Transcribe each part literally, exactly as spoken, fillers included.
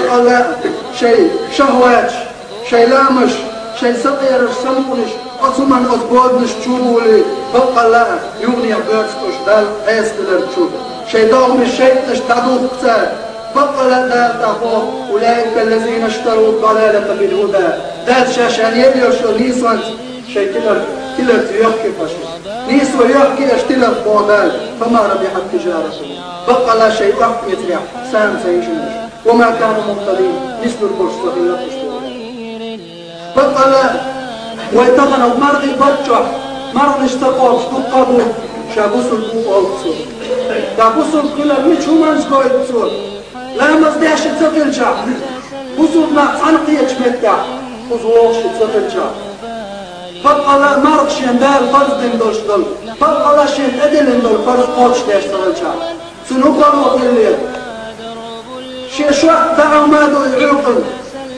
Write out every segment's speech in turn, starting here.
Баккъалла шайн шахӀваташ, шайн лаамаш, шайн сакъераш, самукъанаш оцу хӀуманна, оцу боданаш чу а буьйлий, баккъалла юханехьа боьрша долуш Далла Ӏеса хилар чу. Шайн догӀмаш, шайтӀанаш дӀадухку цара. Баккъалла Дала тӀаккха боху: «Улаика ллазина иштарав ддалалата билхӀуда». Дала ша шена ян йолуш йолу нийсонца шайн тилар, тиларца йохкийра шу. Нийсо йохкийра аша тиларх, боху Дала, «фама рабихьат тижаратухум». Баккъалла шайн охьакхетарехь сама ца йижина уьш. «Ва ма кану мухтадин», нислур болуш ца хилла уьш, боху Дала. Баккъалла вай тахана мархин барт чохь, марханаш ца кхобуш дуккха а бу, ша бусулба ву олу цо. Ткъа бусулба хилар мича хӀуманца гойту цо? Ламаз деш а ца хилчахь, бусулба нах цхьаьна кхетачу меттехь кхуза вогӀуш а ца хилчахь, баккъалла марха шен Дала фарз дина долуш долу, баккъалла шен тӀедиллина долу фарз кхочушдеш ца хилчахь, цуьнан хӀун хало хилла? Шен шортта даӀа ма ду и Ӏуьйкъана,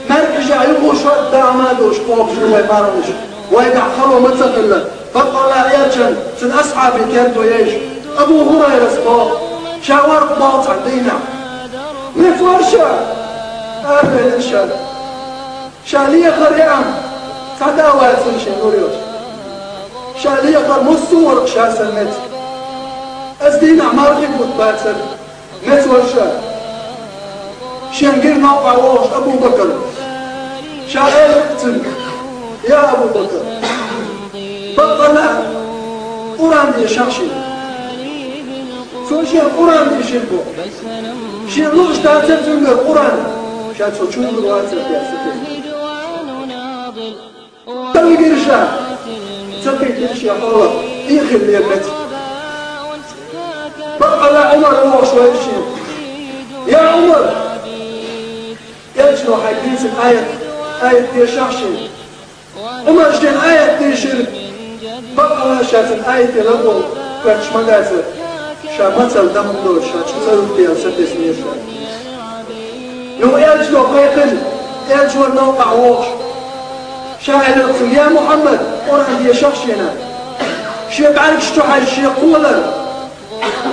маьркӀажехь юха шортта даӀа ма ду уьш кхобуш ду вай марханаш. Вайгахь хало ма ца хилла. Баккъалла элчан, цуьнан асхьабийн керта вай еза, Абу ХӀурайрас боху, ша вара боху цхьана дийнахь. Меца вара ша? Арабевлира ша. Ша лехар яа, цхьа да а вацара шен нур йолуш. Ша лехар массо а вара ша сан меца. Аса дийнахь мархин бутт бацара. Меца вара ша? Шен гира новкъахь вогӀуш Абу Бакар. Ша элира цуьнга: «Я Абу Бакар, баккъалла Къуръан дешахь шена». Цо шена Къуръан дийшира боху. Шена лууш дацара цуьнгара Къуръан. Ша цо чуьнгара вацара те аса те. Ца вигира ша, ца кхийтира шен хьолах, тӀехилла меца. Баккъалла Ӏумар вогӀуш вара шена. Я Ӏумар! Элчано хьайга дийцина аят, аят дешахь шена. Ӏумар шена аят дийшира. Баккъалла ша цуьнан аяте ладогӀа коьрташ ма дацара. Ша мацалла дан хӀума доцуш, ша чу ца вуьту аьлла, сатеснера ша. Юха элча до кхайкхина, элча вара новкъахь вогӀуш. Ша элира цуьнга: «Я Мухьаммад, Къуръан дешахь шена». Шен бӀаьргаш чу хьаьжча, шен кхолар,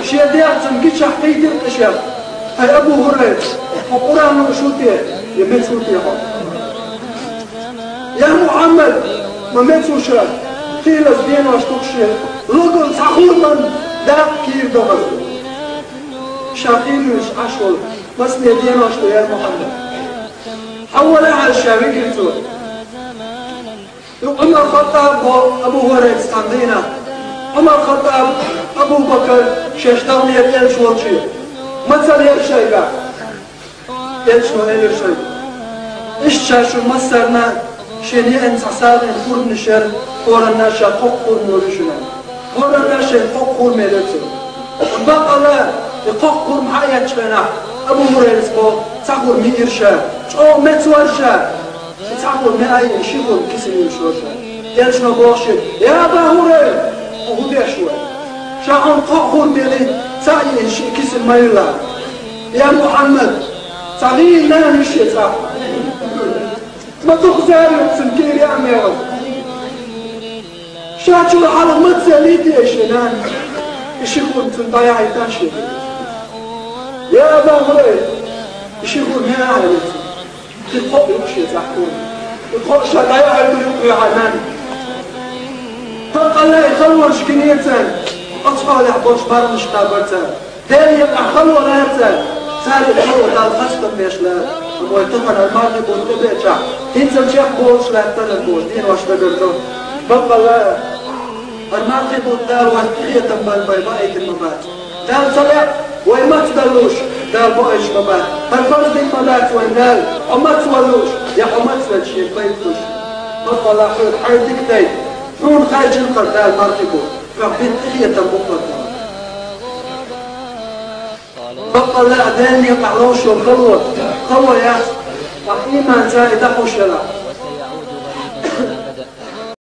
шен дегӀ цуьнан гичахь кхийтира кхин шех: «ХӀай Абу ХӀурайра, хьо Къуръан лууш ву те, я меца ву те хьо?» «Я Мухьаммад, ма меца ву ша, кхелаза денош ду-кх шен, логал цхьа хурман дакъа кийра ду хьо». Ша кхийра вуьйцуш Ӏаш волу масане денош ду, я Мухьаммад? Хьан валахьара ша вигира цо. Ю Ӏумар Хаттаб бо Абу ХӀурайрас цхьана дийнахь. Ӏумар Хаттаб, Абу Бакар шаьш даллера элча волчу. Мацалла яра шайгахь. Элчано элира шайга: «Иштта ша шун массарна шена еана цхьа сагӀина хурманаш яра, хӀоранна ша кхоккха хурма лур ю шуна». ХӀоранна шайна кхоккха хурма луьра цо. Баккъалла, и кхоккха хурма хьаэцчу хенахь, Абу ХӀурайрас боху, цхьа хурма йиира ша, чӀогӀа меца вара ша. И цхьа хурма яа а йиъна, ши хурма кисана йолуш вара ша. Элчано боху шега: «Я Аба ХӀурайра, хьо хӀун деш вара? Ша хьуна кхо хурма елла, цхьаъ йиъна, шиъ кисана ма йилла. Я Мухьаммад, цхьа гӀийла нана ю шен цхьа. Ма дукха зара ю цуьнан кийра яа мегӀар. Ша чуьра хьалха маца елла те шен нана?» И ши хурма цунна дӀаяхьийтина шега. «Я Аба ХӀурайра, и ши хурма яа», — аьлла цо. И кхоъ ю шен цхьа хурма. И кхоъ ша дӀаяхьийтур ю хьан нанна. Баккъалла и халонаш гинера цара, оцу хьолехь болчу марханаш кхаббара цара. Делан некъахь хало лара цара. Цара и хало Далла хастам беш лара. Амма вай тахана хӀара мархи бутт тӀебеачахь, хӀинццалц чекхболуш лаьттара бохуш денош дагардо. Баккъалла, хӀара мархи бутт Дала вайх къинхетам бан вай баийтина ма бац. Дала ца лаьа вай маца дан лууш, Дала баийтина ма бац. ХӀара фарз дина ма дац вайн Дала, хьо маца ван лууш, я хьо маца велча шега байта лууш. Баккъалла, хьоьга хьайн дика дайта, хьуна хаьржина хӀара Дала мархи бутт, хьох бина къинхетам бу хӀара Дала. Баккъалла а Делан некъахь ловш йолу хало, хало яц, ткъа ийманца и дӀахьуш елахь.